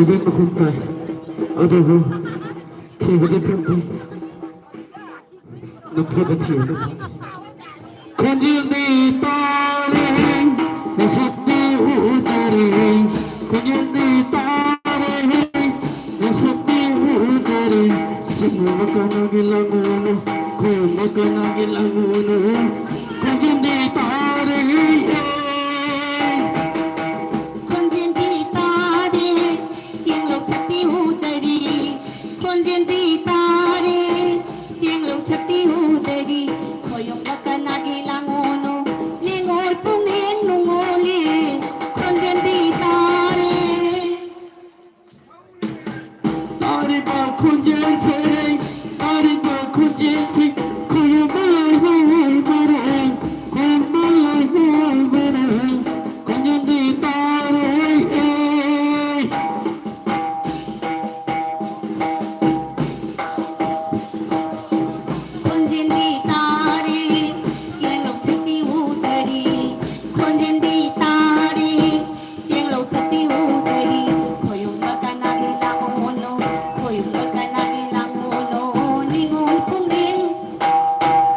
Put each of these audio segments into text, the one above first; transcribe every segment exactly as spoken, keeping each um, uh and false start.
ꯃꯈꯣꯟ ꯇꯥꯏ꯫ ꯑꯗꯨꯕꯨ ꯊꯤꯕꯗꯤ ꯐꯪꯗꯦ꯫ ꯅꯝꯐꯨꯗ ꯊꯤꯕꯗꯤ ꯐꯪꯗꯦ꯫ ꯈꯣꯟꯖꯦꯜꯗꯤ ꯇꯥꯔꯦ, ꯅꯁꯛꯇꯤ ꯎꯗꯔꯦ꯫ ꯈꯣꯟꯖꯦꯜꯗꯤ ꯇꯥꯔꯦ, ꯅꯁꯛꯇꯤ ꯎꯗꯔꯦ꯫ ꯆꯤꯡꯂꯕ ꯀꯅꯥꯒꯤ ꯂꯥꯡꯉꯨꯅꯣ, ꯈꯣꯏꯔꯝꯕ ꯀꯅꯥꯒꯤ ꯂꯥꯡꯉꯨꯅꯣ꯫ ꯈꯣꯟꯖꯦꯜꯗꯤ ꯇꯥꯔꯦ, ꯈꯣꯟꯖꯦꯜꯗꯤ ꯇꯥꯔꯦ, ꯆꯦꯡꯂꯧ ꯁꯛꯇꯤ ꯎꯗꯔꯤ꯫ ꯈꯣꯟꯖꯦꯜꯗꯤ ꯇꯥꯔꯦ, ꯆꯦꯡꯂꯧ ꯁꯛꯇꯤ ꯎꯗꯔꯤ꯫ ꯈꯣꯏꯔꯝꯕ ꯀꯅꯥꯒꯤ ꯂꯥꯡꯉꯨꯅꯣ, ꯅꯤꯡꯉꯣꯜ ꯄꯨꯛꯅꯤꯡ ꯅꯨꯡꯉꯣꯜꯂꯤ꯫ ꯈꯣꯟꯖꯦꯜꯗꯤ ꯇꯥꯔꯦ꯫ ꯇꯥꯔꯤꯕ ꯈꯣꯟꯖꯦꯜꯁꯦ, ꯇꯥꯔꯤꯕ ꯈꯣꯟꯖꯦꯜꯁꯦ, ꯈꯣꯏꯔꯝꯕ ꯂꯥꯏꯕꯨ ꯑꯣꯏꯕꯔꯦ, ꯈꯣꯏꯔꯝꯕ ꯂꯥꯏꯕꯨ ꯑꯣꯏꯕꯔꯦ, ꯈꯣꯟꯖꯦꯜꯗꯤ ꯇꯥꯔꯦ꯫ ꯈꯣꯟꯖꯦꯜꯗꯤ ꯇꯥꯔꯦ, ꯆꯦꯡꯂꯧ ꯁꯛꯇꯤ ꯎꯗꯔꯤ꯫ ꯈꯣꯟꯖꯦꯜꯗꯤ ꯇꯥꯔꯦ, ꯆꯦꯡꯂꯧ ꯁꯛꯇꯤ ꯎꯗꯔꯤ꯫ ꯈꯣꯏꯔꯝꯕ ꯀꯅꯥꯒꯤ ꯂꯥꯡꯉꯨꯅꯣ, ꯈꯣꯏꯔꯝꯕ ꯀꯅꯥꯒꯤ ꯂꯥꯡꯉꯨꯅꯣ꯫ ꯅꯤꯡꯉꯣꯜ ꯄꯨꯛꯅꯤꯡ,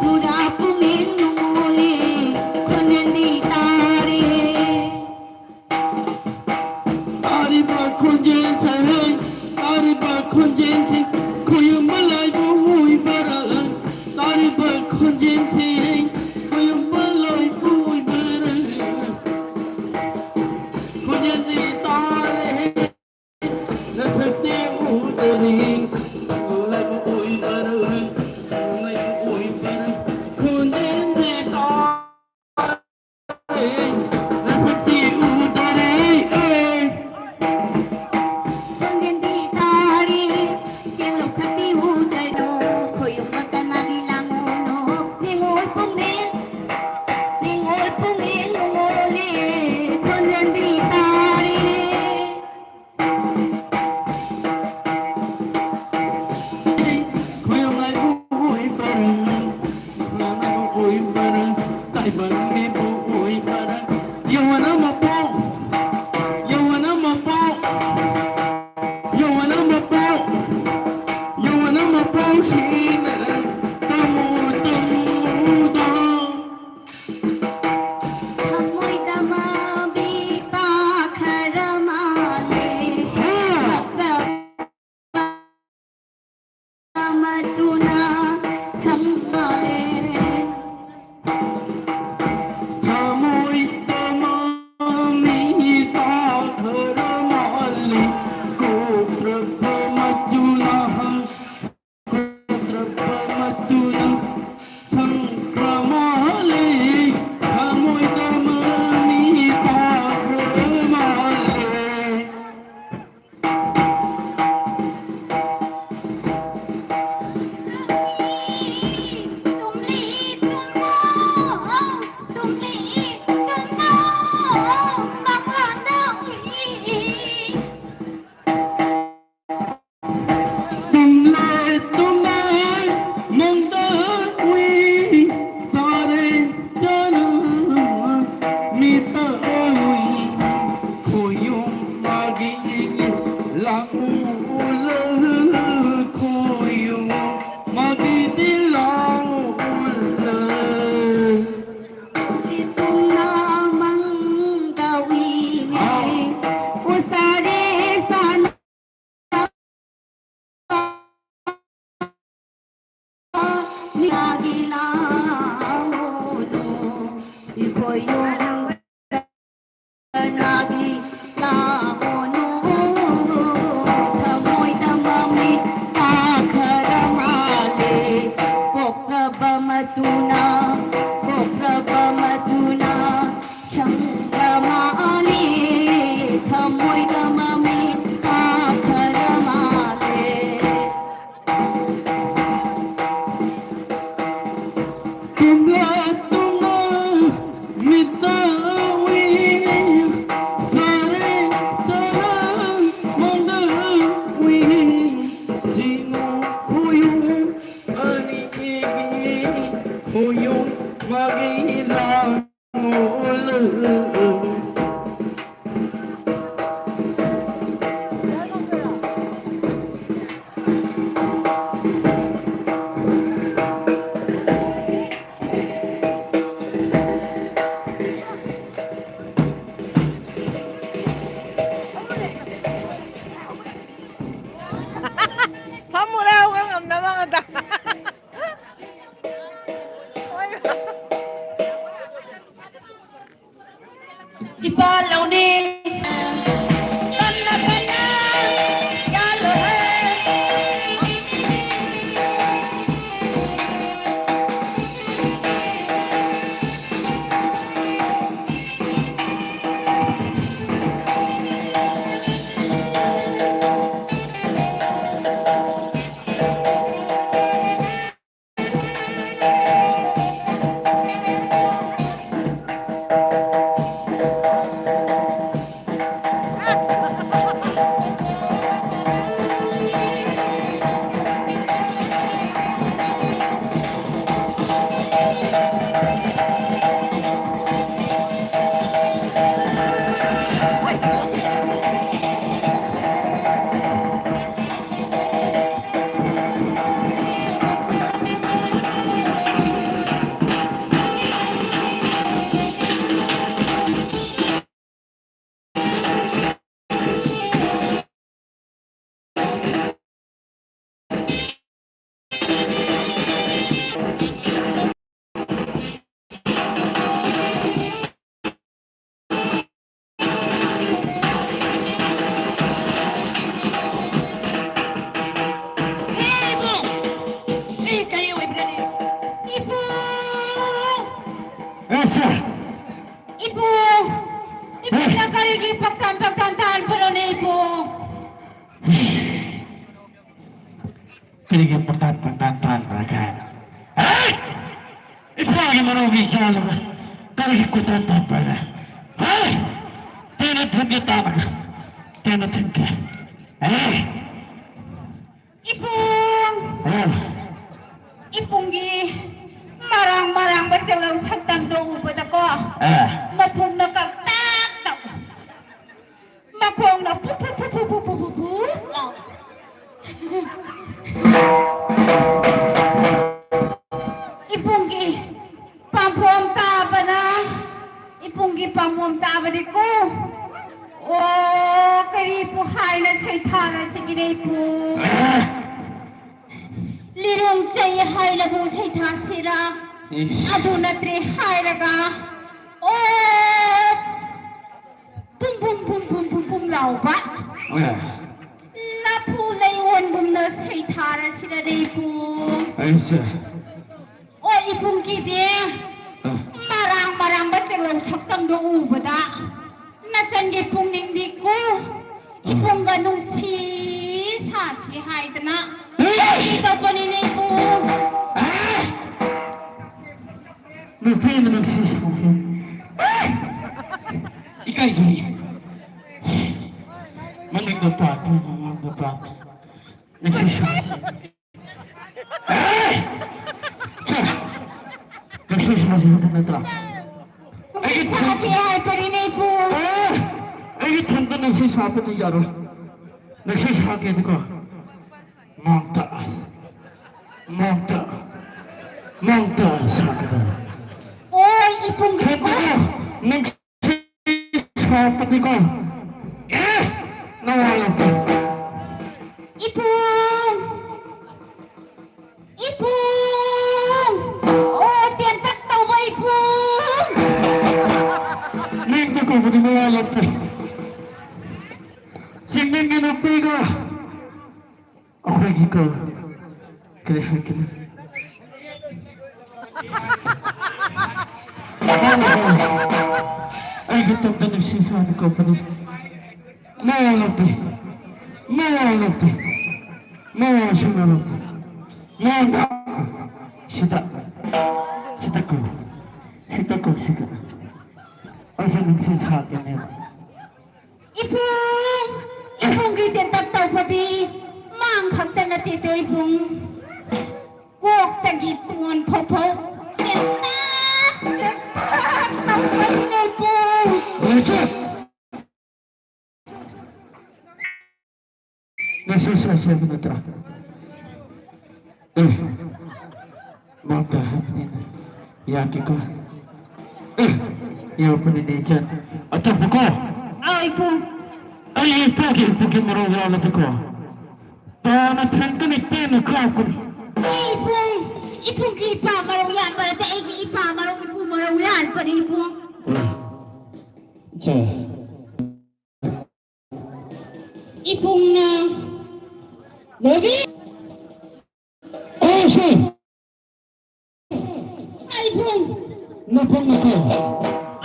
ꯅꯨꯔꯥ ꯄꯨꯛꯅꯤꯡ ꯅꯨꯡꯉꯣꯜꯂꯤ꯫ ꯈꯣꯟꯖꯦꯜꯗꯤ ꯇꯥꯔꯦ꯫ ꯇꯥꯔꯤꯕ ꯈꯣꯟꯖꯦꯜꯁꯦ, ꯇꯥꯔꯤꯕ ꯈꯣꯟꯖꯦꯜꯁꯦ, ꯈꯣꯏꯔꯝꯕ ꯂꯥꯏꯕꯨ ꯑꯣꯏꯕꯔꯦ꯫ ꯇꯥꯔꯤꯕ ꯈꯣꯟꯖꯦꯜꯁꯦ, ꯈꯣꯏꯔꯝꯕ ꯂꯥꯏꯕꯨ ꯑꯣꯏꯕꯔꯦ꯫ ꯈꯣꯟꯖꯦꯜꯗꯤ ꯇꯥꯔꯦ, ꯅꯁꯛꯇꯤ ꯎꯗꯔꯤ꯫ ꯂꯥꯏꯕꯨ ꯑꯣꯏꯕꯔꯦ, ꯂꯥꯏꯕꯨ ꯑꯣꯏꯕꯔꯦ꯫ ꯈꯣꯟꯖꯦꯜꯗꯤ ꯇꯥꯔꯦ, ꯅꯁꯛꯇꯤ ꯎꯗꯔꯦ꯫ ꯈꯣꯟꯖꯦꯜꯗꯤ ꯇꯥꯔꯦ, ꯆꯦꯡꯂꯧ ꯁꯛꯇꯤ ꯎꯗꯔꯣ꯫ ꯈꯣꯏꯔꯝꯕ ꯀꯅꯥꯒꯤ ꯂꯥꯡꯉꯨꯅꯣ, ꯅꯤꯡꯉꯣꯜ ꯄꯨꯛꯅꯤꯡ, ꯅꯤꯡꯉꯣꯜ ꯄꯨꯛꯅꯤꯡ ꯅꯨꯡꯉꯣꯜꯂꯤ꯫ ꯈꯣꯟꯖꯦꯜꯗꯤ ꯇꯥꯔꯦ꯫ ꯎꯠꯂ ꯈꯣꯏꯌꯨ ꯃꯕꯤꯗꯤ ꯂꯥꯎ ꯎꯠꯂ꯫ ꯏꯇꯨꯝꯅ ꯃꯪꯗ ꯎꯏꯅꯦ꯫ ꯎꯁꯥꯔꯦ ꯁꯥꯅ ꯃꯤꯌꯥꯒꯤ ꯂꯥꯡꯒꯣꯂꯨ꯫ ꯏꯈꯣꯏꯌꯨ ꯀꯅꯥꯒꯤ ꯂꯥꯡꯒꯣꯂꯨ꯫ ꯊꯃꯣꯏꯗ ꯃꯃꯤꯠ ꯇꯥꯈꯔ ꯃꯥꯜꯂꯦ꯫ ꯄꯣꯛꯂꯕ ꯃꯆꯨꯅ, ꯄꯣꯛꯂꯕ ꯃꯆꯨꯅ ꯁꯪꯂ ꯃꯥꯜꯂꯦ꯫ ꯊꯃꯣꯏꯗ ꯃꯃꯤꯠ ꯇꯥꯈꯔ ꯃꯥꯜꯂꯦ꯫ ꯇꯨꯝꯂ ꯇꯨꯝꯂ ꯃꯤꯠꯇ ꯀꯔꯤꯒꯤ ꯄꯪꯇꯥꯟ ꯄꯪꯇꯥꯟ ꯇꯥꯟꯕ꯭ꯔꯥ ꯀꯥꯏꯅ? ꯍꯦ! ꯏꯄꯥꯒꯤ ꯃꯔꯧꯒꯤ ꯆꯥꯜꯂꯒ ꯀꯔꯤꯒꯤ ꯀꯣꯏꯇꯥꯟ ꯇꯥꯟꯕ꯭ꯔꯥ? ꯍꯦ! ꯇꯦꯟꯅ ꯊꯤꯟꯒꯦ ꯇꯥꯕꯒ ꯇꯦꯟꯅ ꯊꯤꯟꯒꯦ꯫ ꯍꯦ! ꯏꯕꯨꯡ! ꯍꯦ! ꯏꯕꯨꯡꯒꯤ ꯃꯔꯥꯡ ꯃꯔꯥꯡꯕ ꯆꯦꯛꯂꯧ ꯁꯛꯇꯝꯗꯣ ꯎꯕꯗꯀꯣ, ꯑꯦ꯫ ꯃꯄꯨꯛꯅ ꯀꯛꯇꯛ ꯇꯧ꯫ ꯃꯈꯣꯡꯅ ꯄꯨ ꯄꯨ ꯄꯨ ꯄꯨ ꯄꯨ ꯄꯨ ꯄꯨ ꯄꯨ ꯂꯥꯎ꯫ ꯏꯕꯨꯡꯒꯤ ꯄꯥꯝꯕꯣꯝ ꯇꯥꯕꯅ, ꯏꯕꯨꯡꯒꯤ ꯄꯥꯝꯕꯣꯝ ꯇꯥꯕꯅꯤꯀꯣ꯫ ꯑꯣ, ꯀꯔꯤꯕꯨ ꯍꯥꯏꯅ ꯁꯩꯊꯥꯔꯁꯤꯒꯤꯅꯦ ꯏꯕꯨꯡ? ꯂꯤꯔꯣꯡ ꯆꯩ ꯍꯥꯏꯅꯕꯨ ꯁꯩꯊꯥꯁꯤꯔꯥ? ꯏꯁ꯫ ꯑꯗꯨ ꯅꯠꯇ꯭ꯔꯦ ꯍꯥꯏꯔꯒ, ꯑꯣ, ꯄꯨꯝ ꯄꯨꯝ ꯄꯨꯝ ꯄꯨꯝ ꯄꯨꯝ ꯄꯨꯝ ꯂꯥꯎꯕ ꯑꯦ꯫ ꯂꯐꯨ ꯂꯩꯑꯣꯟꯒꯨꯝꯅ ꯁꯩꯊꯥꯔꯁꯤꯔ ꯏꯕꯨꯡ? ꯑꯩꯁꯦ꯫ ꯑꯣ, ꯏꯕꯨꯡꯒꯤꯗꯤ ꯑ꯫ ꯃꯔꯥꯡ ꯃꯔꯥꯡꯕ ꯆꯦꯛꯂꯧ ꯁꯛꯇꯝꯗꯣ ꯎꯕꯗ ꯅꯆꯟꯒꯤ ꯄꯨꯛꯅꯤꯡꯗꯤꯀꯣ ꯏꯕꯨꯡꯒ ꯅꯨꯡꯁꯤ ꯁꯥꯁꯤ ꯍꯥꯏꯗꯅ ꯑꯦ! ꯀꯔꯤ ꯇꯧꯕꯅꯤꯅꯦ ꯏꯕꯨꯡ? ꯑꯦ! ꯅꯨꯄꯤꯅ ꯅꯨꯡꯁꯤ ꯁꯥꯁꯤ꯫ ꯑꯦ! ꯏꯀꯥꯏꯖꯩ꯫ ꯃꯅꯤꯡꯗ ꯄꯥꯟ, ꯃꯃꯥꯡꯗ ꯄꯥꯟ꯫ ꯅꯨꯡꯁꯤ ꯁꯥꯁꯤ꯫ ꯑꯦ! ꯁꯦ! ꯅꯨꯡꯁꯤ ꯁꯥꯁꯤ ꯍꯥꯏꯕ ꯅꯠꯇ꯭ꯔꯣ? ꯑꯩꯒꯤ ꯊꯝ- ꯁꯥꯁꯤ ꯍꯥꯏꯕꯅꯤꯅꯦ ꯏꯕꯨꯡ꯫ ꯑꯦ! ꯑꯩꯒꯤ ꯊꯝꯗ ꯅꯨꯡꯁꯤ ꯁꯥꯕꯗꯤ ꯌꯥꯔꯣꯏ꯫ ꯅꯨꯡꯁꯤ ꯁꯥꯒꯦꯗꯤꯀꯣ꯫ ꯃꯥꯡꯇ꯫ ꯃꯥꯡꯇ꯫ ꯃꯥꯡꯇ ꯁꯥꯒꯗꯕ꯫ ꯑꯣ, ꯏꯕꯨꯡꯒꯤꯀꯣ꯫ ꯈꯪꯕ꯭ꯔꯣ? ꯅꯨꯡꯁꯤ ꯁꯥꯄꯗꯤꯀꯣ꯫ ꯑꯦ! ꯅꯋꯥ ꯂꯧꯗꯦ꯫ ꯏꯕꯨꯡ! ꯏꯕꯨꯡ! ꯑꯣ, ꯇꯦꯟꯇꯛ ꯇꯧꯕ ꯏꯕꯨꯡ! ꯃꯤꯡꯗ ꯀꯧꯕꯗꯤ ꯅꯋꯥ ꯂꯧꯗꯦ꯫ ꯆꯤꯡꯅꯤꯡꯒꯤ ꯅꯨꯄꯤꯒ ꯑꯩꯈꯣꯏꯒꯤ ꯀ-, ꯀꯔꯤ ꯍꯥꯏꯒꯅꯤ? ꯑꯩꯒꯤ ꯇꯨꯡꯗ ꯅꯨꯡꯁꯤ ꯁꯥꯅ ꯀꯧꯕꯅꯤ꯫ ꯃꯋꯥ ꯂꯧꯗꯦ꯫ ꯃꯋꯥ ꯂꯧꯗꯦ꯫ ꯃꯋꯥ ꯁꯨꯡꯂꯧ ꯂꯧꯗꯦ꯫ ꯂꯣꯟꯗ ꯁꯤꯗ, ꯁꯤꯗ ꯀꯣ, ꯁꯤꯗ ꯀꯣ, ꯁꯤꯗ꯫ ꯑꯩꯁꯨ ꯅꯨꯡꯁꯤꯠ ꯁꯥꯠꯀꯅꯦꯕ꯫ ꯏꯕꯨꯡ, ꯏꯕꯨꯡꯒꯤ ꯇꯦꯟꯇꯛ ꯇꯧꯕꯗꯤ ꯃꯥꯡ ꯈꯛꯇ ꯅꯠꯇꯦꯗ ꯏꯕꯨꯡ꯫ ꯀꯣꯛꯇꯒꯤ ꯇꯣꯟ ꯐꯥꯎ ꯐꯥꯎ ꯇꯦꯟꯇꯛ, ꯇꯦꯟꯇꯛ ꯇꯧꯕꯅꯤꯅꯦ ꯏꯕꯨꯡ꯫ ꯂꯩꯇꯦ꯫ ꯅꯪꯁꯨ ꯁꯣꯁꯦꯜ ꯅꯠꯇ꯭ꯔꯥ? ꯑꯦ, ꯃꯥ ꯇꯥꯍꯟꯅꯤꯅ ꯌꯥꯗꯦꯀꯣ꯫ ꯑꯦ, ꯌꯥꯎꯕꯅꯤꯅꯦ ꯏꯆꯟ꯫ ꯑꯇꯣꯞꯄꯀꯣ? ꯑꯥꯎ, ꯏꯄꯨ꯫ ꯑꯩ ꯏꯄꯥꯒꯤ ꯏꯄꯨꯒꯤ ꯃꯔꯧ ꯌꯥꯎꯂꯗꯤꯀꯣ, ꯇꯥꯅ ꯊꯟꯗꯅ ꯏꯄꯦꯟꯅ ꯀꯥꯎꯒꯅꯤ꯫ ꯑꯦ, ꯏꯄꯨ, ꯏꯄꯨꯒꯤ ꯏꯄꯥ ꯃꯔꯧ ꯌꯥꯟꯕ ꯅꯠꯇꯦ, ꯑꯩꯒꯤ ꯏꯄꯥ ꯃꯔꯧ, ꯏꯄꯨ ꯃꯔꯧ ꯌꯥꯟꯕꯅꯤ, ꯏꯄꯨ꯫ ꯑꯦ, ꯏꯆꯦ꯫ ꯏꯕꯨꯡꯅ ꯂꯣꯏꯕꯤ꯫ ꯑꯩꯁꯦ ꯏꯕꯨꯡ꯫ ꯅꯄꯨꯡ ꯅꯀꯣ꯫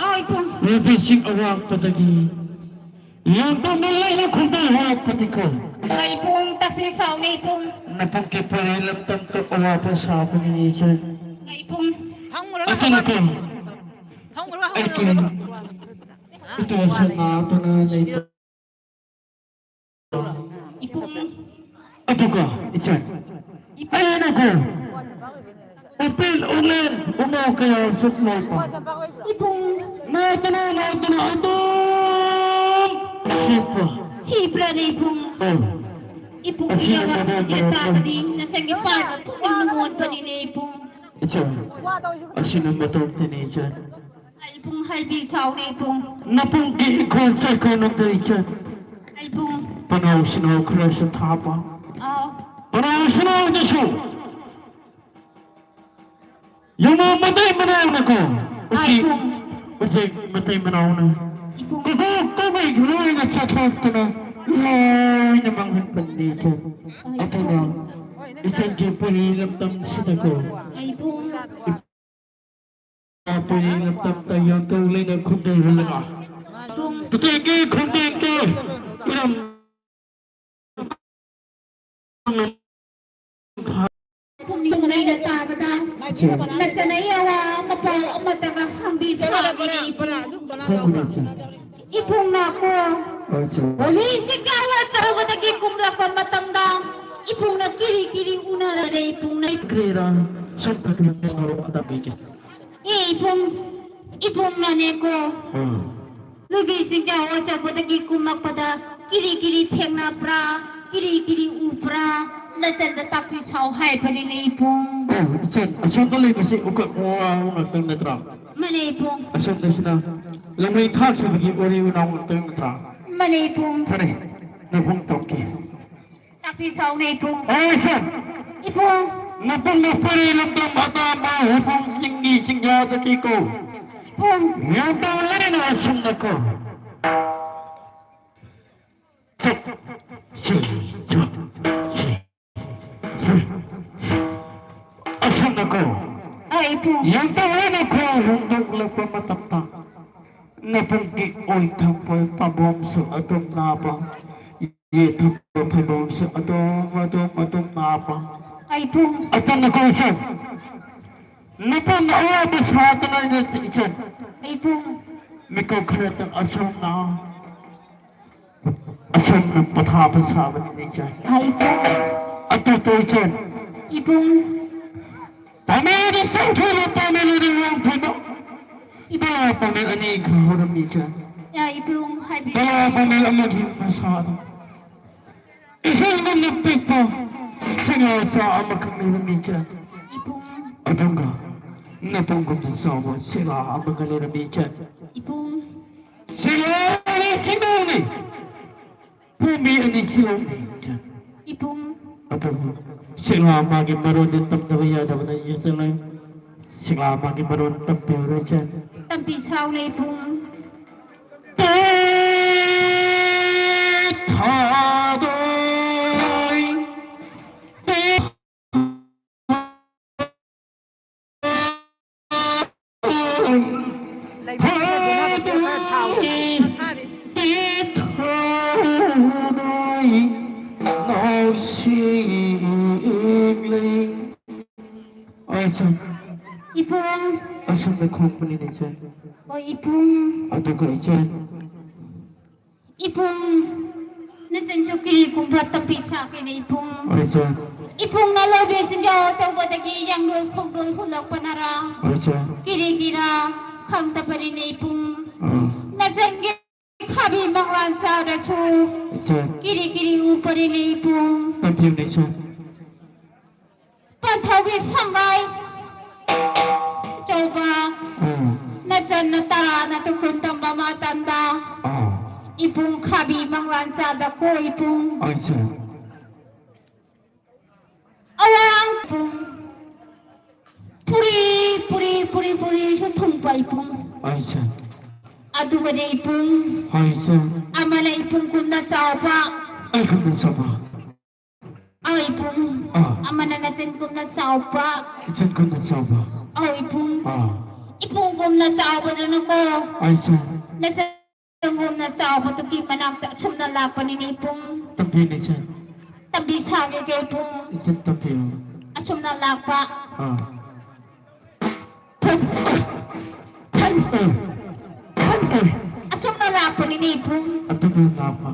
ꯑꯥ, ꯏꯕꯨꯡ꯫ ꯂꯣꯏꯕꯤꯁꯤꯡ ꯑꯋꯥꯡꯄꯗꯒꯤ ꯌꯥꯝꯇꯝꯅ ꯂꯩꯅ ꯈꯨꯟꯗꯥ ꯍꯧꯔꯛꯄꯗꯤꯀꯣ꯫ ꯑꯥ, ꯏꯕꯨꯡ, ꯇꯥꯛꯄꯤ ꯁꯥꯎꯅꯦ, ꯏꯕꯨꯡ꯫ ꯅꯄꯨꯡꯒꯤ ꯄꯔꯦꯡ ꯂꯝꯇꯝꯇ ꯑꯋꯥꯄ ꯁꯥꯕꯅꯤ ꯏꯆꯦ꯫ ꯑꯥ, ꯏꯕꯨꯡ꯫ ꯑꯗꯨꯅꯀꯣ, ꯑꯩꯒꯤ ꯏꯇꯣꯟꯁꯨ ꯅꯥꯗꯨꯅ ꯂꯩꯕ꯫ ꯏꯕꯨꯡ꯫ ꯑꯗꯨꯒ ꯏꯆꯟ, ꯏꯕꯨꯡ꯫ ꯑꯩꯅꯀꯣ ꯎꯄꯦꯜ ꯎꯂꯦꯟ ꯎꯃꯥ ꯀꯌꯥ ꯁꯨꯛ ꯂꯩꯕ꯫ ꯏꯕꯨꯡ꯫ ꯅꯥꯗꯨꯅ ꯅꯥꯗꯨꯅ ꯑꯗꯨꯝ ꯁꯤꯈ꯭ꯔꯣ꯫ ꯁꯤꯕ꯭ꯔꯥꯅꯦ ꯏꯕꯨꯡ? ꯑꯧ꯫ ꯏꯕꯨꯡ ꯑꯁꯤꯅ ꯏꯔꯥ ꯃꯇꯧ ꯋꯥꯈꯜꯁꯦ ꯇꯧꯔꯛꯄ꯫ ꯇꯥꯕꯗꯤ ꯅꯆꯟꯒꯤ ꯄꯥꯟꯕ ꯄꯨꯛꯅꯤꯡ ꯅꯨꯡꯉꯣꯟꯕꯅꯤꯅꯦ ꯏꯕꯨꯡ꯫ ꯏꯆꯟ, ꯑꯁꯤꯅ ꯃꯇꯧ ꯇꯤꯅꯤ ꯏꯆꯟ꯫ ꯑꯩ ꯏꯕꯨꯡ ꯍꯥꯏꯕꯤ ꯁꯥꯎꯔꯦ ꯏꯕꯨꯡ꯫ ꯅꯄꯨꯡꯒꯤ ꯏꯈꯣꯜ ꯆꯩꯈꯣꯜ ꯅꯝꯗ ꯏꯆꯟ꯫ ꯑꯩ ꯏꯕꯨꯡ꯫ ꯄꯅꯥꯎ ꯁꯤꯅꯥꯎ ꯈꯔꯁꯨ ꯊꯥꯕ꯫ ꯑꯥꯎ꯫ ꯄꯅꯥꯎ ꯁꯤꯅꯥꯎꯗꯁꯨ ꯌꯨꯝ ꯃꯇꯩ ꯃꯅꯥꯎꯅꯀꯣ꯫ ꯑꯥ, ꯎꯆꯤ-, ꯏꯕꯨꯡ꯫ ꯎꯆꯦꯛ ꯃꯇꯩ ꯃꯅꯥꯎꯅ꯫ ꯏꯕꯨꯡ꯫ ꯀꯣꯀꯣꯛ ꯀꯣꯃꯩ ꯂꯣꯏꯅ ꯆꯥꯊꯣꯛꯇꯅ ꯂꯣꯏꯅ ꯃꯥꯡꯍꯟꯕꯅꯤ ꯏꯆꯟ꯫ ꯑꯥ, ꯑꯗꯨꯅ ꯏꯕꯨꯡ꯫ ꯏꯆꯟꯒꯤ ꯄꯨꯔꯤ ꯂꯝꯗꯝꯁꯤꯗꯀꯣ꯫ ꯑꯥ, ꯏꯕꯨꯡ꯫ ꯄꯨꯔꯤ ꯂꯝꯗꯝꯗ ꯌꯥꯡꯀꯧ ꯂꯩꯅ ꯈꯨꯟꯗꯩ ꯍꯨꯜꯂꯒ ꯏꯕꯨꯡ꯫ ꯇꯨꯇꯦꯡꯒꯤ ꯈꯨꯟꯗꯦꯡꯒꯤ ꯏꯔꯝ ꯅꯆꯅꯩ ꯑꯋꯥ ꯃꯄꯥꯎ ꯑꯃꯠꯇꯒ ꯍꯪꯕꯤꯁꯥꯕꯤꯅꯤ ꯏꯕꯨꯡ꯫ ꯏꯕꯨꯡꯅꯀꯣ, ꯍꯣꯂꯤ ꯆꯤꯡꯒꯥꯎ ꯑꯆꯧꯕꯗꯒꯤ ꯀꯨꯝꯂꯛꯄ ꯃꯇꯝꯗ ꯏꯕꯨꯡꯅ ꯀꯤꯔꯤ ꯀꯤꯔꯤ ꯎꯅꯔꯦ ꯏꯕꯨꯡꯅ꯫ ꯀ꯭ꯔꯤꯔꯥ? ꯁꯨꯝ ꯐꯖꯅ ꯇꯥꯛꯄꯤꯒꯦ꯫ ꯑꯦ ꯏꯕꯨꯡ, ꯏꯕꯨꯡꯅꯅꯦꯀꯣ꯫ ꯎꯝ꯫ ꯂꯨꯕꯤꯁꯤꯡꯒ ꯋꯥꯆꯧꯕꯗꯒꯤ ꯀꯨꯝꯃꯛꯄꯗ ꯀꯤꯔꯤ ꯀꯤꯔꯤ ꯊꯦꯡꯅꯕ꯭ꯔꯥ, ꯀꯤꯔꯤ ꯀꯤꯔꯤ ꯎꯕ꯭ꯔꯥ, ꯅꯆꯟꯗ ꯇꯥꯛꯄꯤ ꯁꯥꯎ ꯍꯥꯏꯕꯅꯤꯅꯦ ꯏꯕꯨꯡ꯫ ꯑꯣ, ꯏꯆꯟ, ꯑꯁꯣꯝꯗ ꯂꯩꯕꯁꯤ ꯎꯀꯛ ꯋꯥ ꯉꯥꯛꯇꯪ ꯅꯠꯇ꯭ꯔꯥ? ꯃꯥꯅꯦ ꯏꯕꯨꯡ꯫ ꯑꯁꯣꯝꯗꯁꯤꯅ ꯂꯪꯃꯩ ꯊꯥꯈꯤꯕꯒꯤ ꯎꯔꯤ ꯎꯅꯥꯎ ꯉꯥꯛꯇꯪ ꯅꯠꯇ꯭ꯔꯥ? ꯃꯥꯅꯦ ꯏꯕꯨꯡ꯫ ꯐꯔꯦ, ꯅꯕꯨꯡ ꯇꯧꯈꯤ꯫ ꯇꯥꯛꯄꯤ ꯁꯥꯎꯅꯦ ꯏꯕꯨꯡ꯫ ꯑꯣ, ꯏꯆꯟ꯫ ꯏꯕꯨꯡ꯫ ꯅꯕꯨꯡ ꯅꯄꯥꯔꯤ ꯂꯝꯗꯝ ꯑꯇꯥꯕ ꯍꯩꯕꯨꯡ ꯆꯤꯡꯒꯤ ꯆꯤꯡꯌꯥꯗꯒꯤꯀꯣ꯫ ꯏꯕꯨꯡ꯫ ꯌꯥꯝꯗ ꯂꯩꯔꯦꯅ ꯑꯁꯨꯝꯅꯀꯣ꯫ ꯁꯤ, ꯁꯤ, ꯁꯤ, ꯁꯤ꯫ ꯑꯁꯨꯝꯅꯀꯣ꯫ ꯑ, ꯏꯕꯨꯡ꯫ ꯌꯥꯝꯗ ꯂꯩꯔꯦꯅ ꯈꯣꯏ ꯍꯣꯡꯗꯣꯛꯂꯛꯄ ꯃꯇꯝꯗ ꯅꯕꯨꯡꯒꯤ ꯑꯣꯏ ꯊꯪꯕ ꯄꯥꯝꯕꯣꯝꯁꯨ ꯑꯗꯨꯝ ꯅꯥꯕ꯫ ꯌꯦ ꯊꯛꯄ ꯐꯩꯕꯣꯡꯁꯦ ꯑꯗꯨꯝ, ꯑꯗꯨꯝ, ꯑꯗꯨꯝ ꯅꯥꯕ꯫ ꯑꯩꯕꯨꯡ꯫ ꯑꯇꯣꯝꯕ ꯀꯧꯁꯦ꯫ ꯅꯄꯨꯟꯅ ꯑꯋꯥꯕ ꯁꯥꯗꯅ ꯏꯆꯟ꯫ ꯑꯩꯕꯨꯡ꯫ ꯃꯤꯀꯨꯞ ꯈꯔꯇꯪ ꯑꯁꯣꯝꯅ, ꯑꯁꯣꯝꯅ ꯄꯣꯊꯥꯕ ꯁꯥꯕꯅꯤꯅ ꯏꯆꯟ꯫ ꯑꯩꯕꯨꯡ꯫ ꯑꯇꯣꯞꯄ ꯏꯆꯟ꯫ ꯏꯕꯨꯡ꯫ ꯄꯥꯃꯦꯟ ꯑꯅꯤ ꯆꯪꯈꯤꯕ, ꯄꯥꯃꯦꯟ ꯑꯅꯤ ꯋꯥꯡꯊꯣꯏꯕ꯫ ꯏꯕꯨꯡ꯫ ꯄꯥꯃꯦꯟ ꯑꯅꯤ ꯈꯥꯍꯧꯔꯝꯃꯤ ꯏꯆꯟ꯫ ꯌꯥ, ꯏꯕꯨꯡ, ꯍꯥꯏꯕꯤꯌꯨ꯫ ꯄꯥꯃꯦꯟ ꯑꯃꯒꯤ ꯃꯁꯥꯗ ꯏꯁꯤꯡꯒꯨꯝꯅ ꯄꯤꯛꯄ ꯁꯤꯡꯉꯥ ꯆꯥ ꯑꯃꯈꯛ ꯂꯩꯔꯝꯃꯤ ꯏꯆꯟ꯫ ꯏꯕꯨꯡ꯫ ꯑꯗꯨꯒ ꯅꯄꯨꯡꯒꯨꯝꯅ ꯆꯥꯎꯕ ꯁꯤꯂꯥ ꯑꯃꯒ ꯂꯩꯔꯝꯃꯤ ꯏꯆꯟ꯫ ꯏꯕꯨꯡ꯫ ꯁꯤꯂꯥ ꯑꯅꯤ ꯁꯤꯡꯅꯥꯎꯅꯤ꯫ ꯄꯨꯃꯤ ꯑꯅꯤ ꯁꯤꯂꯥꯎꯅꯤ ꯏꯆꯟ꯫ ꯏꯕꯨꯡ꯫ ꯑꯗꯨꯕꯨ ꯁꯤꯂꯥ ꯃꯥꯒꯤ ꯃꯔꯣꯟꯗꯤ ꯇꯝꯗꯕ ꯌꯥꯗꯕꯅ ꯏꯆꯟ꯫ ꯁꯤꯂꯥ ꯃꯥꯒꯤ ꯃꯔꯣꯟ ꯇꯝꯕꯤꯔꯣ ꯏꯆꯟ꯫ ꯇꯝꯕꯤ ꯁꯥꯎꯅꯦ ꯏꯕꯨꯡ꯫ ꯄꯦꯠ ꯊꯥꯗꯣꯏ, ꯄꯦꯠ ꯂꯩꯕ ꯈꯔꯗꯨꯅ ꯑꯃꯨꯛ ꯈꯔ ꯊꯥꯎ ꯊꯥꯔꯤ꯫ ꯄꯦꯠ ꯊꯥꯗꯣꯏ, ꯅꯥꯎꯁꯦꯛ ꯂꯩ꯫ ꯑꯁ, ꯏꯆꯟ, ꯏꯕꯨꯡ꯫ ꯑꯁꯣꯝꯗ ꯈꯣꯡꯕꯅꯤꯅꯦ, ꯏꯆꯟ꯫ ꯑꯣ, ꯏꯕꯨꯡ꯫ ꯑꯗꯨꯒ ꯏꯆꯟ꯫ ꯏꯕꯨꯡ, ꯅꯆꯟꯁꯨ ꯀꯔꯤꯒꯨꯝꯕ ꯇꯝꯕꯤ ꯁꯥꯒꯦꯅꯦ, ꯏꯕꯨꯡ? ꯍꯣꯏ, ꯏꯆꯟ꯫ ꯏꯕꯨꯡꯅ ꯂꯧꯕꯤꯁꯤꯡꯒ ꯇꯧꯕꯗꯒꯤ ꯌꯥꯡꯂꯣꯏ ꯈꯣꯡꯂꯣꯏ ꯍꯨꯜꯂꯛꯄꯅꯔꯥ? ꯍꯣꯏ, ꯏꯆꯟ꯫ ꯀꯔꯤꯒꯤꯔꯥ ꯈꯪꯗꯕꯅꯤꯅꯦ, ꯏꯕꯨꯡ꯫ ꯑꯥ꯫ ꯅꯆꯟꯒꯤ ꯈꯥꯕꯤ ꯃꯉꯥꯟ ꯆꯥꯔꯁꯨ ꯏꯆꯟ꯫ ꯀꯤꯔꯤ ꯀꯤꯔꯤ ꯎꯄꯔꯤꯅꯤ ꯏꯕꯨꯡ꯫ ꯇꯝꯕꯤꯌꯨꯅꯦ ꯏꯆꯟ꯫ ꯄꯟꯊꯧꯒꯤ ꯁꯪꯒꯥꯏ ꯑꯆꯧꯕ ꯎꯝ꯫ ꯅꯆꯟꯅ ꯇꯔꯥꯅ ꯇꯨꯈꯨꯟ ꯇꯝꯕ ꯃꯇꯝꯗ ꯑꯥ꯫ ꯏꯕꯨꯡ ꯈꯥꯕꯤ ꯃꯪꯂꯥꯟ ꯆꯥꯗꯀꯣ ꯏꯕꯨꯡ꯫ ꯑꯥ, ꯏꯆꯟ꯫ ꯑꯋꯥꯡ ꯄꯨꯡ ꯄꯨꯔꯤ ꯄꯨꯔꯤ ꯄꯨꯔꯤ ꯄꯨꯔꯤꯁꯨ ꯊꯨꯡꯕ ꯏꯕꯨꯡ꯫ ꯑꯥ, ꯏꯆꯟ꯫ ꯑꯗꯨꯒꯅꯦ ꯏꯕꯨꯡ꯫ ꯍꯣꯏ, ꯏꯆꯟ꯫ ꯑꯃꯅ ꯏꯕꯨꯡꯒꯨꯝꯅ ꯆꯥꯎꯕ꯫ ꯑꯩꯒꯨꯝꯅ ꯆꯥꯎꯕ꯫ ꯑꯧ ꯏꯕꯨꯡ꯫ ꯑꯥ꯫ ꯑꯃꯅ ꯅꯆꯟꯒꯨꯝꯅ ꯆꯥꯎꯕ꯫ ꯏꯆꯟꯒꯨꯝꯅ ꯆꯥꯎꯕ꯫ ꯑꯧ ꯏꯕꯨꯡ꯫ ꯑꯥ꯫ ꯏꯕꯨꯡꯒꯨꯝꯅ ꯆꯥꯎꯕꯗꯨꯅꯀꯣ꯫ ꯑꯥ, ꯏꯆꯟ꯫ ꯅꯆꯟ ꯁꯪꯒꯣꯝꯅ ꯆꯥꯎꯕꯗꯨꯒꯤ ꯃꯅꯥꯛꯇ ꯑꯁꯨꯝꯅ ꯂꯥꯛꯄꯅꯤꯅꯦ ꯏꯕꯨꯡ꯫ ꯇꯝꯕꯤꯅꯦ ꯏꯆꯟ꯫ ꯇꯝꯕꯤ ꯁꯥꯒꯦꯒꯦ ꯏꯕꯨꯡ꯫ ꯏꯆꯟ ꯇꯝꯕꯤꯌꯨ꯫ ꯑꯁꯨꯝꯅ ꯂꯥꯛꯄ꯫ ꯑꯥ꯫ ꯐꯟ, ꯐꯟ, ꯐꯟ꯫ ꯑꯁꯨꯝꯅ ꯂꯥꯛꯄꯅꯤꯅꯦ ꯏꯕꯨꯡ꯫ ꯑꯗꯨꯒ ꯂꯥꯛꯄ꯫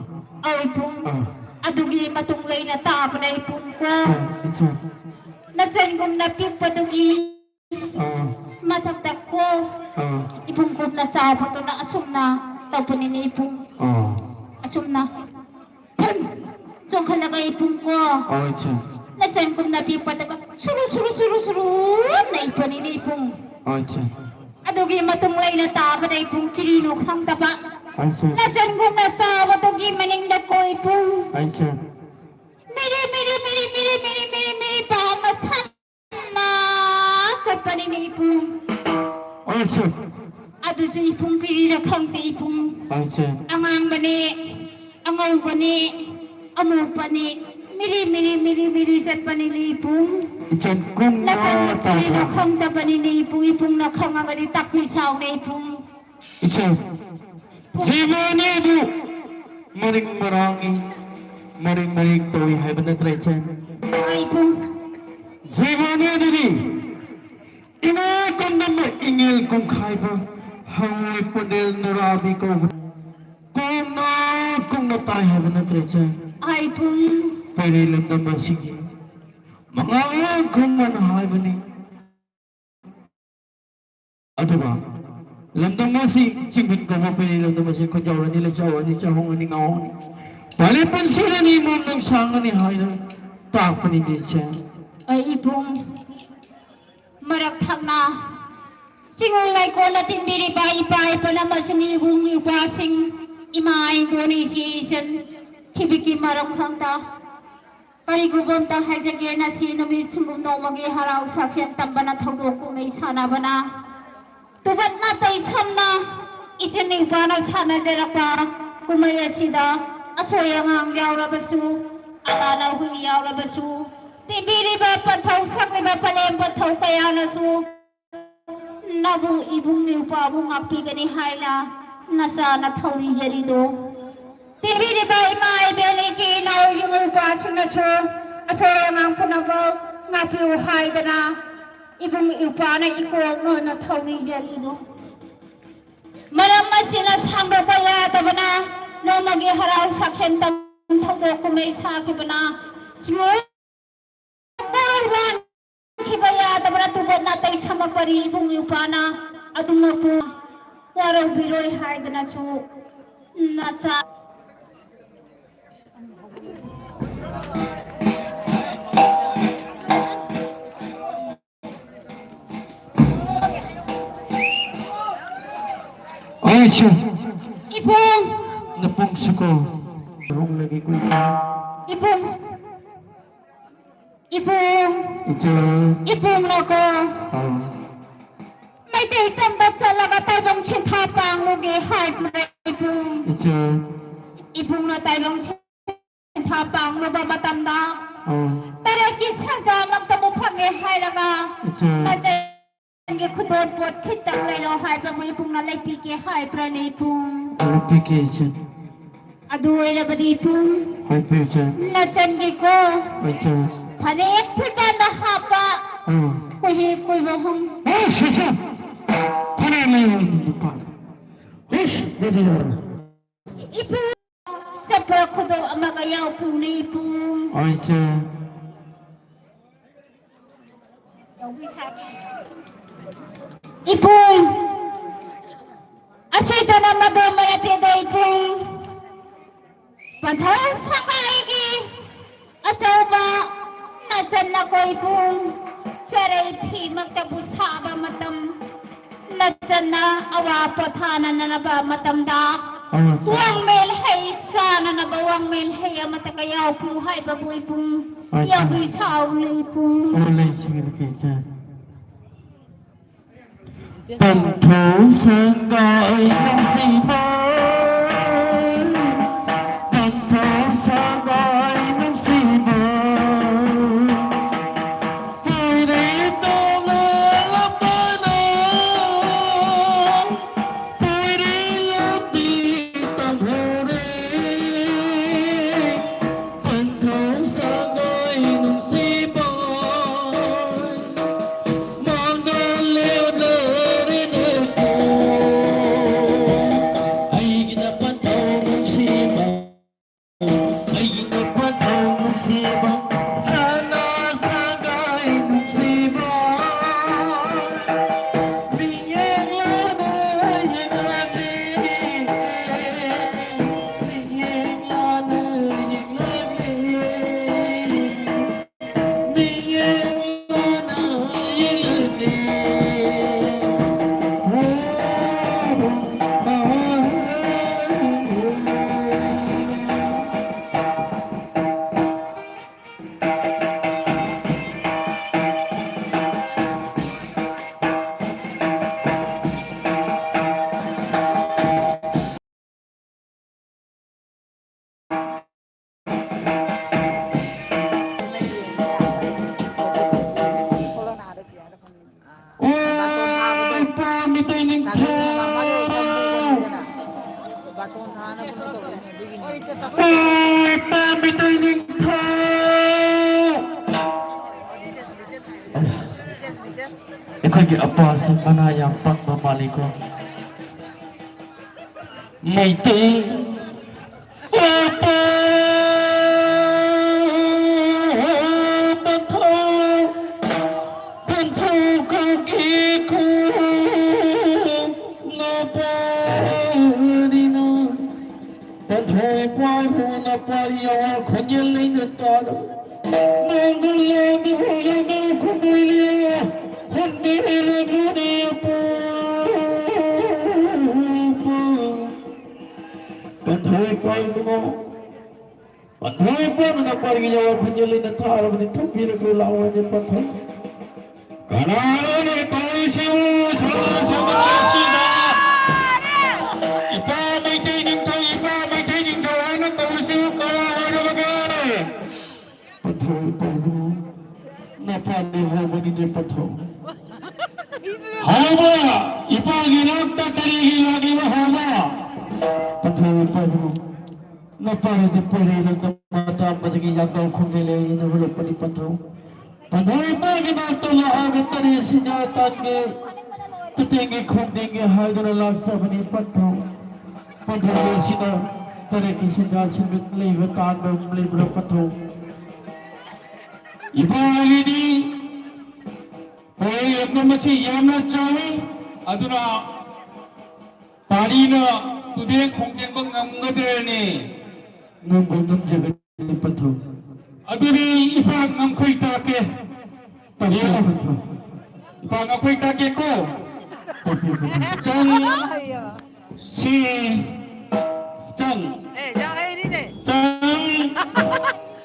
ꯑꯧ ꯏꯕꯨꯡ꯫ ꯑꯥ꯫ ꯑꯗꯨꯒꯤ ꯃꯇꯨꯡ ꯂꯩꯅ ꯇꯥꯕꯅ ꯏꯕꯨꯡ ꯀꯣ꯫ ꯑꯥ, ꯏꯆꯟ꯫ ꯅꯆꯟꯒꯨꯝꯅ ꯄꯤꯛꯄꯗꯨꯒꯤ ꯑꯥ꯫ ꯃꯊꯛꯇ ꯀꯣ ꯑꯥ꯫ ꯏꯕꯨꯡꯒꯨꯝꯅ ꯆꯥꯎꯕꯗꯨꯅ ꯑꯁꯨꯝꯅ ꯇꯧꯕꯅꯤꯅꯦ ꯏꯕꯨꯡ꯫ ꯑꯥ꯫ ꯑꯁꯨꯝꯅ ꯐꯟ ꯆꯣꯡꯈꯠꯂꯒ ꯏꯕꯨꯡ ꯀꯣ ꯑꯥ, ꯏꯆꯦ꯫ ꯅꯆꯟꯒꯨꯝꯅ ꯄꯤꯛꯄꯗꯒ ꯁꯨꯔꯨ ꯁꯨꯔꯨ ꯁꯨꯔꯨ ꯁꯨꯔꯨ ꯅꯩꯕꯅꯤꯅꯦ ꯏꯕꯨꯡ꯫ ꯑꯥ, ꯏꯆꯦ꯫ ꯑꯗꯨꯒꯤ ꯃꯇꯨꯡ ꯂꯩꯅ ꯇꯥꯕꯗ ꯏꯕꯨꯡ ꯀꯤꯔꯤꯅꯣ ꯈꯪꯗꯕ ꯑꯥ, ꯏꯆꯦ꯫ ꯅꯆꯟꯒꯨꯝꯅ ꯆꯥꯎꯕꯗꯨꯒꯤ ꯃꯅꯤꯡꯗ ꯀꯣ ꯏꯕꯨꯡ꯫ ꯑꯥ, ꯏꯆꯦ꯫ ꯃꯤꯔꯤ ꯃꯤꯔꯤ ꯃꯤꯔꯤ ꯃꯤꯔꯤ ꯃꯤꯔꯤ ꯃꯤꯔꯤ ꯃꯤꯔꯤ ꯄꯥꯡꯅ ꯁꯟ ꯆꯠꯄꯅꯤꯅꯦ ꯏꯕꯨꯡ꯫ ꯑꯣꯏꯁꯨ꯫ ꯑꯗꯨꯁꯨ ꯏꯕꯨꯡ ꯀꯔꯤꯔ ꯈꯪꯗꯦ ꯏꯕꯨꯡ꯫ ꯑꯣꯏꯁꯨ꯫ ꯑꯉꯥꯡꯕꯅꯦ, ꯑꯉꯧꯕꯅꯦ, ꯑꯃꯨꯕꯅꯦ, ꯃꯤꯔꯤ ꯃꯤꯔꯤ ꯃꯤꯔꯤ ꯃꯤꯔꯤ ꯆꯠꯄꯅꯤꯅꯦ ꯏꯕꯨꯡ꯫ ꯏꯆꯟ ꯀꯨꯝꯅ ꯅꯆꯟꯅ ꯀꯔꯤꯅꯣ ꯇꯧꯕ꯫ ꯈꯪꯗꯕꯅꯤꯅꯦ ꯏꯕꯨꯡ, ꯏꯕꯨꯡꯅ ꯈꯪꯉꯒꯗꯤ ꯇꯥꯛꯄꯤ ꯁꯥꯎꯅꯦ ꯏꯕꯨꯡ꯫ ꯏꯆꯦ, ꯖꯤꯕ ꯑꯅꯤꯗꯨ ꯃꯔꯤꯡ ꯃꯔꯥꯡꯉꯤ, ꯃꯔꯤꯡ ꯃꯔꯤꯡ ꯇꯧꯏ ꯍꯥꯏꯕ ꯅꯠꯇ꯭ꯔꯥ ꯏꯆꯦ? ꯍꯣꯏ ꯏꯕꯨꯡ꯫ ꯖꯤꯕ ꯑꯅꯤꯗꯨꯗꯤ ꯏꯃꯥ ꯀꯣꯝꯗꯝꯕ ꯏꯉꯦꯜ ꯀꯨꯝꯈꯥꯏꯕ ꯍꯋꯥꯏ ꯄꯣꯗꯦꯜ ꯅꯨꯔꯥꯕꯤ ꯀꯧꯕ ꯀꯣꯝꯅ ꯀꯨꯝꯅ ꯇꯥꯏ ꯍꯥꯏꯕ ꯅꯠꯇ꯭ꯔꯦ ꯏꯆꯦ? ꯑꯥꯏ ꯄꯨꯡ꯫ ꯄꯩꯔꯩ ꯂꯝꯗꯝ ꯑꯁꯤꯒꯤ ꯃꯉꯥ ꯈꯨꯝꯃꯅ ꯍꯥꯏꯕꯅꯤ꯫ ꯑꯗꯨꯒ ꯂꯝꯗꯝ ꯑꯁꯤ ꯆꯤꯡꯃꯤꯟ ꯀꯧꯕ ꯄꯩꯔꯩ ꯂꯝꯗꯝ ꯑꯁꯤ ꯈꯨꯟꯖꯥꯎꯔꯅꯤ, ꯂꯩꯆꯥꯎꯔꯅꯤ, ꯆꯥꯍꯣꯡꯉꯅꯤ, ꯉꯥꯎꯍꯣꯡꯉꯅꯤ, ꯄꯥꯂꯤ ꯄꯨꯟꯁꯤꯔꯅꯤ, ꯃꯣꯝꯗꯪ ꯁꯥꯡꯉꯅꯤ ꯍꯥꯏꯅ ꯇꯥꯛꯄꯅꯤ ꯏꯆꯦ꯫ ꯑꯩ ꯏꯕꯨꯡ, ꯃꯔꯛ ꯊꯛꯅ ꯆꯤꯡ ꯂꯩꯀꯣꯜꯗ ꯇꯤꯟꯕꯤꯔꯤꯕ ꯏꯄꯥ ꯏꯄꯨ ꯑꯃꯁꯨꯡ ꯏꯕꯨꯡ ꯏꯄ꯭ꯋꯥꯁꯤꯡ, ꯏꯃꯥ ꯏꯕꯣꯟ ꯏꯆꯦ ꯏꯆꯟ ꯊꯤꯕꯤꯛꯀꯤ ꯃꯔꯛ ꯈꯪꯗ ꯀꯔꯤꯒꯨꯝꯕ ꯑꯝꯇ ꯍꯥꯏꯖꯒꯦ꯫ ꯉꯁꯤ ꯅꯨꯃꯤꯠ ꯁꯤꯡꯒꯨꯝ ꯅꯣꯡꯃꯒꯤ ꯍꯔꯥꯎ ꯁꯥꯁꯦꯟ ꯇꯝꯕꯅ ꯊꯧꯗꯣꯛ ꯀꯨꯝꯍꯩ ꯁꯥꯟꯅꯕꯅ ꯇꯨꯕꯠ ꯅꯥꯇꯩ ꯁꯝꯅ ꯏꯆꯤꯟ ꯏꯎꯄꯥꯅ ꯁꯥꯟꯅꯖꯔꯛꯄ ꯀꯨꯝꯍꯩ ꯑꯁꯤꯗ ꯑꯁꯣꯏ ꯑꯉꯥꯡ ꯌꯥꯎꯔꯕꯁꯨ, ꯑꯅꯥ ꯅꯧꯍꯨꯜ ꯌꯥꯎꯔꯕꯁꯨ, ꯇꯤꯟꯕꯤꯔꯤꯕ ꯄꯟꯊꯧ ꯁꯛꯂꯤꯕ ꯄꯂꯦꯝ ꯄꯟꯊꯧ ꯀꯌꯥꯅꯁꯨ ꯅꯕꯨ ꯏꯕꯨꯡ ꯏꯎꯄꯥꯕꯨ ꯉꯥꯛꯄꯤꯒꯅꯤ ꯍꯥꯏꯅ ꯅꯆꯥꯅ ꯊꯧꯅꯤꯖꯔꯤꯗꯣ꯫ ꯇꯤꯟꯕꯤꯔꯤꯕ ꯏꯃꯥ ꯏꯕꯦꯟ ꯏꯆꯦ ꯏꯅꯥꯎ ꯏꯕꯨꯡ ꯏꯎꯄꯥꯁꯤꯡꯅꯁꯨ ꯑꯁꯣꯏ ꯑꯉꯥꯝ ꯄꯨꯝꯅꯃꯛ ꯉꯥꯛꯄꯤꯌꯨ ꯍꯥꯏꯗꯅ ꯏꯕꯨꯡ ꯏꯎꯄꯥꯅ ꯏꯀꯣꯛ ꯅꯣꯟꯅ ꯊꯧꯅꯤꯖꯔꯤꯗꯣ꯫ ꯃꯔꯝ ꯑꯁꯤꯅ ꯁꯥꯡꯗꯣꯛꯄ ꯌꯥꯗꯕꯅ ꯅꯣꯡꯃꯒꯤ ꯍꯔꯥꯎ ꯁꯥꯛꯁꯦꯟ ꯇꯝ ꯊꯧꯗꯣꯛ ꯀꯨꯝꯍꯩ ꯁꯥꯈꯤꯕꯅ ꯁꯤꯑꯣꯏ ꯈꯤꯕ ꯌꯥꯗꯕꯅ ꯇꯨꯕꯠ ꯅꯥꯇꯩ ꯁꯃꯛꯄꯔꯤ ꯏꯕꯨꯡ ꯏꯎꯄꯥꯅ ꯑꯗꯨꯃꯛꯄꯨ ꯋꯥꯔꯧꯕꯤꯔꯣꯏ ꯍꯥꯏꯗꯅꯁꯨ ꯅꯆꯥ ꯑꯩꯁꯨ ꯏꯕꯨꯡ ꯅꯄꯨꯡꯁꯨꯀꯣ ꯔꯣꯡꯂꯒꯤ ꯀꯨꯏ ꯏꯕꯨꯡ ꯏꯕꯨꯡ ꯏꯆꯦ ꯏꯕꯨꯡꯅꯀꯣ ꯑꯥ ꯃꯩꯇꯩ ꯇꯝꯕ ꯆꯠꯂꯒ ꯇꯥꯏꯕꯪ ꯁꯤꯟꯊꯥ ꯄꯥꯡꯂꯨꯒꯦ ꯍꯥꯏꯕ꯭ꯔꯥ ꯏꯕꯨꯡ? ꯏꯆꯦ ꯏꯕꯨꯡꯅ ꯇꯥꯏꯕꯪ ꯁꯤꯟꯊꯥ ꯄꯥꯡꯂꯨꯕ ꯃꯇꯝꯗ ꯑꯥ ꯇꯔꯦꯠꯀꯤ ꯁꯦꯟꯖꯥꯃꯛꯇꯕꯨ ꯐꯪꯉꯦ ꯍꯥꯏꯔꯒ ꯏꯆꯦ ꯅꯆꯟꯒꯤ ꯈꯨꯗꯣꯜ ꯄꯣꯠ ꯈꯤꯇꯪ ꯂꯩꯔꯣ ꯍꯥꯏꯕꯕꯨ ꯏꯕꯨꯡꯅ ꯂꯩꯕꯤꯒꯦ ꯍꯥꯏꯕ꯭ꯔꯥꯅꯦ ꯏꯕꯨꯡ? ꯂꯩꯕꯤꯒꯦ ꯏꯆꯦ꯫ ꯑꯗꯨ ꯑꯣꯏꯔꯕꯗꯤ ꯏꯕꯨꯡ ꯍꯣꯏ ꯏꯆꯦ꯫ ꯅꯆꯟꯒꯤꯀꯣ ꯍꯣꯏ ꯏꯆꯦ꯫ ꯐꯅꯦꯛ ꯐꯤꯕꯥꯟꯗ ꯍꯥꯞꯄ ꯑꯥ ꯑꯩꯈꯣꯏ ꯍꯦꯛ ꯀꯣꯏꯕ ꯍꯪ- ꯑꯦ, ꯁꯤꯁꯨ! ꯐꯅꯦꯛ ꯂꯩꯌꯣ, ꯅꯨꯄꯥ꯫ ꯏꯁ, ꯕꯤꯗꯤꯑꯣ꯫ ꯏꯄꯨ, ꯆꯠꯄ꯭ꯔꯥ ꯈꯨꯗꯣꯞ ꯑꯃꯒ ꯌꯥꯎ ꯄꯨꯅ ꯏꯄꯨ꯫ ꯍꯣꯏ, ꯏꯆꯦ꯫ ꯏꯄꯨ, ꯑꯁꯤꯗꯅ ꯃꯗꯣ ꯃꯔꯛꯇꯦꯗ ꯏꯄꯨ꯫ ꯄꯟꯊꯧ ꯁꯪꯒꯥꯏꯒꯤ ꯑꯆꯧꯕ ꯅꯆꯟꯅ ꯀꯣꯏꯕꯨ ꯆꯔꯩ ꯐꯤꯃꯛꯇꯕꯨ ꯁꯥꯕ ꯃꯇꯝ, ꯅꯆꯟꯅ ꯑꯋꯥ ꯄꯣꯊꯥꯅꯅꯕ ꯃꯇꯝꯗ ꯑꯣ, ꯏꯆꯦ꯫ ꯋꯥꯡꯃꯦꯜ ꯍꯩ ꯆꯥꯅꯅꯕ ꯋꯥꯡꯃꯦꯜ ꯍꯩ ꯑꯃꯠꯇꯒ ꯌꯥꯎꯕꯤꯌꯨ ꯍꯥꯏꯕꯕꯨ ꯏꯕꯨꯡ ꯍꯣꯏ, ꯏꯆꯦ꯫ ꯌꯥꯎꯕꯤ ꯁꯥꯎꯅ ꯏꯕꯨꯡ꯫ ꯑꯣ, ꯂꯩꯁꯤꯡꯂꯒꯦ, ꯏꯆꯦ꯫ ꯄꯟꯊꯧ ꯁꯪꯒꯥꯏ ꯅꯨꯡꯁꯤꯕ, ꯄꯟꯊꯧ ꯁꯪꯒꯥꯏ ꯅꯨꯡꯁꯤꯕ, ꯀꯣꯏꯔꯦ ꯇꯣꯉꯥꯜꯂꯕꯅ, ꯀꯣꯏꯔꯦ ꯂꯝꯕꯤ ꯇꯝꯍꯧꯔꯦ꯫ ꯄꯟꯊꯧ ꯁꯪꯒꯥꯏ ꯅꯨꯡꯁꯤꯕ, ꯃꯥꯡꯗ ꯂꯦꯞꯂꯔꯦꯅꯦꯀꯣ꯫ ꯑꯩꯒꯤ ꯑꯄꯥꯁꯦ ꯃꯅꯥ ꯌꯥꯝ ꯄꯪꯕ ꯃꯥꯜꯂꯤꯀꯣ꯫ ꯃꯩꯇꯩ ꯑꯄꯥ ꯄꯟꯊꯧ, ꯄꯟꯊꯧ ꯀꯧꯒꯦ ꯈꯨ ꯅꯄꯥꯅꯤꯅ꯫ ꯄꯟꯊꯧ ꯏꯄꯥ ꯏꯄꯨ ꯅꯄꯥꯗꯤ ꯑꯋꯥ ꯈꯣꯟꯖꯦꯜ ꯂꯩꯅ ꯇꯥꯗꯕ꯫ ꯅꯪꯕꯨ ꯂꯥꯟꯗꯕ ꯌꯥꯅ ꯈꯨꯝꯕꯩ ꯂꯩꯌꯦ꯫ ꯍꯟꯕꯤꯔꯕꯅꯤ ꯑꯄꯨ꯫ ꯄꯟꯊꯧ ꯏꯄꯥ ꯏꯄꯨ꯫ ꯄꯟꯊꯧ ꯏꯄꯥ ꯏꯄꯨ ꯅꯄꯥꯗꯤ ꯑꯋꯥ ꯈꯣꯟꯖꯦꯜ ꯂꯩꯅ ꯇꯥꯔꯕꯅꯤ꯫ ꯊꯣꯛꯄꯤꯔꯒꯦ ꯂꯥꯛꯑꯣꯅꯦ ꯄꯟꯊꯧ꯫ ꯀꯅꯥꯅꯣꯅꯦ ꯇꯧꯔꯤꯁꯤꯕꯨ? ꯁꯣꯔꯥ ꯁꯣꯔꯥꯁꯤꯗ ꯏꯄꯥ ꯃꯩꯇꯩ ꯅꯤꯡꯊꯧ, ꯏꯄꯥ ꯃꯩꯇꯩ ꯅꯤꯡꯊꯧ ꯍꯥꯏꯅ ꯀꯧꯔꯤꯁꯤꯕꯨ ꯀꯅꯥ ꯑꯣꯏꯔꯕꯒꯦ? ꯄꯟꯊꯧ ꯏꯄꯥ ꯏꯄꯨ, ꯅꯄꯥꯅꯦ ꯍꯥꯏꯕꯅꯤꯅꯦ ꯄꯟꯊꯧ꯫ ꯍꯥꯎꯕ! ꯏꯄꯥꯒꯤ ꯅꯥꯛꯇ ꯀꯔꯤꯒꯤ ꯂꯥꯛꯂꯤꯕ ꯍꯥꯎꯕ? ꯄꯟꯊꯧ ꯏꯄꯥ ꯏꯄꯨ, ꯅꯄꯥꯅꯗꯤ ꯄꯣꯏꯔꯦꯅ ꯃꯇꯥ ꯑꯃꯗꯒꯤ ꯌꯥꯡꯗꯧ ꯈꯨꯝꯃꯦ ꯂꯩꯅ ꯍꯧꯔꯛꯄꯅꯤ ꯄꯟꯊꯧ꯫ ꯄꯟꯊꯧ ꯏꯄꯥꯒꯤ ꯅꯥꯛꯇ ꯂꯥꯛꯑꯒ ꯇꯔꯦꯠ ꯁꯤꯟꯖꯥ ꯇꯥꯟꯒꯦ, ꯇꯨꯇꯦꯡꯒꯦ ꯈꯣꯡꯗꯦꯡꯒꯦ ꯍꯥꯏꯗꯨꯅ ꯂꯥꯛꯆꯕꯅꯤ ꯄꯟꯊꯧ꯫ ꯄꯟꯊꯧ ꯑꯁꯤꯅ ꯇꯔꯦꯠꯀꯤ ꯁꯤꯟꯖꯥ ꯁꯤꯟꯃꯤꯠ ꯂꯩꯕ ꯇꯥꯟꯕ ꯂꯩꯕ꯭ꯔꯥ ꯄꯟꯊꯧ? ꯏꯄꯥꯒꯤꯗꯤ ꯍꯣꯏ, ꯂꯝꯗꯝ ꯑꯁꯤ ꯌꯥꯝꯅ ꯆꯥꯎꯏ, ꯑꯗꯨꯅ ꯄꯥꯔꯤꯅ ꯇꯨꯗꯦꯡ ꯈꯣꯡꯗꯦꯡꯕ ꯉꯝꯒꯗ꯭ꯔꯅꯦ? ꯉꯝꯕ ꯉꯝꯖꯒꯅꯤ ꯄꯟꯊꯧ꯫ ꯑꯗꯨꯗꯤ ꯏꯄꯥ ꯉꯝꯈꯩ ꯇꯥꯛꯀꯦ꯫ ꯇꯥꯛꯄꯤꯌꯨ ꯄꯟꯊꯧ꯫ ꯏꯄꯥ ꯉꯝꯈꯩ ꯇꯥꯛꯀꯦꯀꯣ꯫ ꯇꯥꯛꯄꯤꯌꯨ ꯄꯟꯊꯧ꯫ ꯆꯪ, ꯁꯤ, ꯆꯪ꯫ ꯑꯦ, ꯌꯥ ꯍꯩꯔꯤꯅꯦ꯫ ꯆꯪ,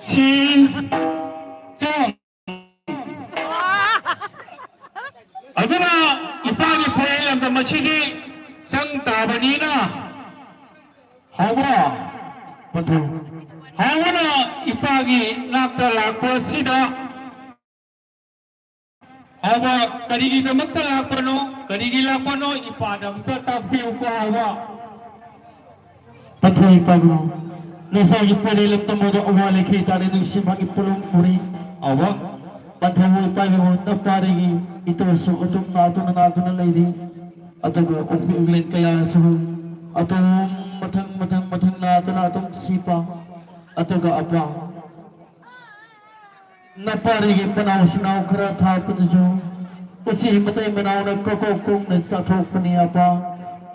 ꯁꯤ, ꯆꯪ꯫ ꯑꯗꯨꯅ ꯏꯄꯥꯒꯤ ꯐꯣꯏꯔꯦꯜ ꯂꯝꯗꯝ ꯑꯁꯤꯗꯤ ꯆꯪ ꯇꯥꯕꯅꯤꯅ ꯍꯥꯎꯕ ꯄꯟꯊꯧ꯫ ꯍꯥꯎꯕꯅ ꯏꯄꯥꯒꯤ ꯅꯥꯛꯇ ꯂꯥꯛꯄ ꯑꯁꯤꯗ ꯍꯥꯎꯕ ꯀꯔꯤꯒꯤꯗꯃꯛꯇ ꯂꯥꯛꯄꯅꯣ, ꯀꯔꯤꯒꯤ ꯂꯥꯛꯄꯅꯣ ꯏꯄꯥꯗ ꯑꯝꯇ ꯇꯥꯛꯄꯤꯌꯨꯀꯣ ꯍꯥꯎꯕ꯫ ꯄꯟꯊꯧ ꯏꯄꯥꯕꯨ ꯅꯁꯥꯒꯤ ꯄꯣꯏꯔꯦꯜ ꯂꯝꯗꯝ ꯑꯗꯨ ꯑꯋꯥ ꯂꯩꯈꯤ ꯇꯥꯔꯦ ꯅꯨꯡꯁꯤꯕꯒꯤ ꯄꯣꯂꯨꯝ ꯄꯨꯔꯤ ꯑꯋꯥ ꯄꯟꯊꯧ ꯏꯄꯥ ꯍꯥꯏꯕꯕꯨ ꯅꯄꯥꯗꯒꯤ ꯏꯇꯣꯁꯨ ꯑꯗꯨꯝ ꯅꯥꯗꯨꯅ ꯅꯥꯗꯨꯅ ꯂꯩꯔꯤ꯫ ꯑꯗꯨꯒ ꯎꯄꯤꯛꯂꯦꯟ ꯀꯌꯥꯁꯨ ꯑꯗꯨꯝ ꯃꯊꯪ ꯃꯊꯪ ꯃꯊꯪ ꯅꯥꯗꯨꯅ ꯑꯗꯨꯝ ꯁꯤꯕ꯫ ꯑꯗꯨꯒ ꯑꯄꯥ, ꯅꯄꯥꯗꯒꯤ ꯄꯅꯥꯎ ꯁꯤꯅꯥꯎ ꯈꯔ ꯊꯥꯛꯄꯗꯨꯁꯨ ꯎꯆꯤ ꯃꯇꯩ ꯃꯅꯥꯎꯅ ꯀꯣꯛ ꯀꯣꯛ ꯀꯣꯛꯅ ꯆꯥꯊꯣꯛꯄꯅꯤ ꯑꯄꯥ꯫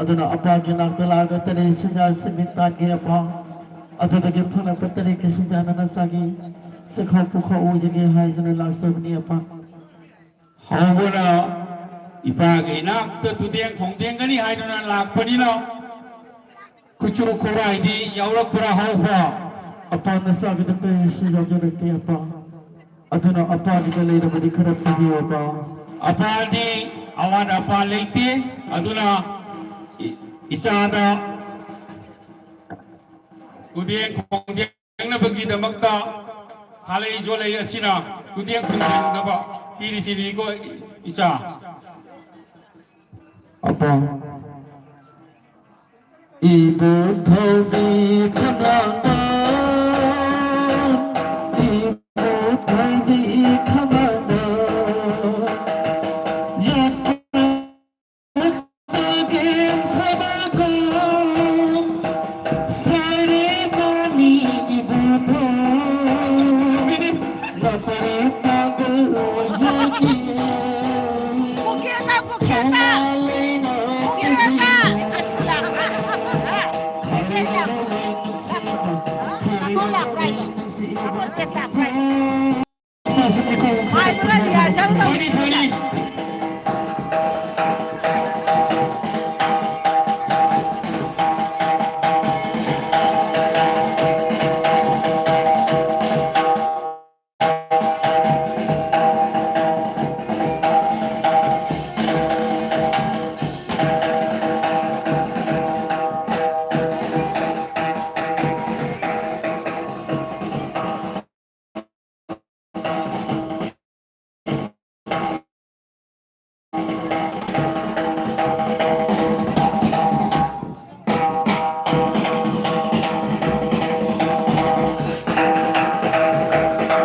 ꯑꯗꯨꯅ ꯑꯄꯥꯒꯤ ꯅꯥꯛꯇ ꯂꯥꯛꯑꯒ ꯇꯔꯦꯠ ꯁꯦꯟꯖꯥ ꯁꯦꯟꯃꯤꯠ ꯇꯥꯟꯒꯦ ꯑꯄꯥ꯫ ꯑꯗꯨꯗꯒꯤ ꯐꯪꯂꯛꯄ ꯇꯔꯦꯠꯀꯤ ꯁꯦꯟꯖꯥꯅꯅ ꯆꯥꯒꯦ, ꯆꯥꯛꯈꯥꯎ ꯄꯨꯈꯥꯎ ꯑꯣꯏꯖꯒꯦ ꯍꯥꯏꯗꯨꯅ ꯂꯥꯛꯆꯕꯅꯤ ꯑꯄꯥ꯫ ꯍꯧꯕꯅ ꯏꯄꯥꯒꯤ ꯏꯅꯥꯛꯇ ꯇꯨꯗꯦꯡ ꯈꯣꯡꯗꯦꯡꯒꯅꯤ ꯍꯥꯏꯗꯨꯅ ꯂꯥꯛꯄꯅꯤꯅ, ꯈꯨꯠꯁꯨ ꯈꯨꯠꯂꯥꯏꯗꯤ ꯌꯥꯎꯔꯛꯄ꯭ꯔꯥ ꯍꯥꯎꯕ? ꯑꯄꯥ ꯅꯆꯥꯒꯤꯗ ꯀꯔꯤꯁꯨ ꯌꯥꯎꯖꯔꯛꯇꯦ ꯑꯄꯥ꯫ ꯑꯗꯨꯅ ꯑꯄꯥꯒꯤꯗ ꯂꯩꯔꯕꯗꯤ ꯈꯔ ꯄꯤꯕꯤꯌꯨ ꯑꯄꯥ꯫ ꯑꯄꯥꯗꯤ ꯑꯋꯥꯠ ꯑꯄꯥ ꯂꯩꯇꯦ꯫ ꯑꯗꯨꯅ ꯏ-, ꯏꯆꯥꯗ ꯇꯨꯗꯦꯡ ꯈꯣꯡꯗꯦꯡꯅꯕꯒꯤꯗꯃꯛꯇ ꯊꯥꯂꯩ ꯖꯣꯂꯩ ꯑꯁꯤꯅ ꯇꯨꯗꯦꯡ ꯈꯣꯡꯗꯦꯡꯅꯕ ꯄꯤꯔꯤꯁꯤꯅꯤꯀꯣ ꯏꯆꯥ꯫ ꯑꯄꯥ꯫ ꯏꯕꯨ ꯊꯧꯕꯤ ꯈꯝꯂꯥꯡꯕ, ꯏꯕꯨ ꯊꯧꯕꯤ ꯈꯝꯂꯥꯡꯕ, ꯌꯥꯠꯄ ꯆꯒꯦꯝ ꯊꯕꯛ ꯁꯥꯔꯦ ꯃꯥꯅꯤ ꯏꯕꯨ ꯊꯧꯕꯤ꯫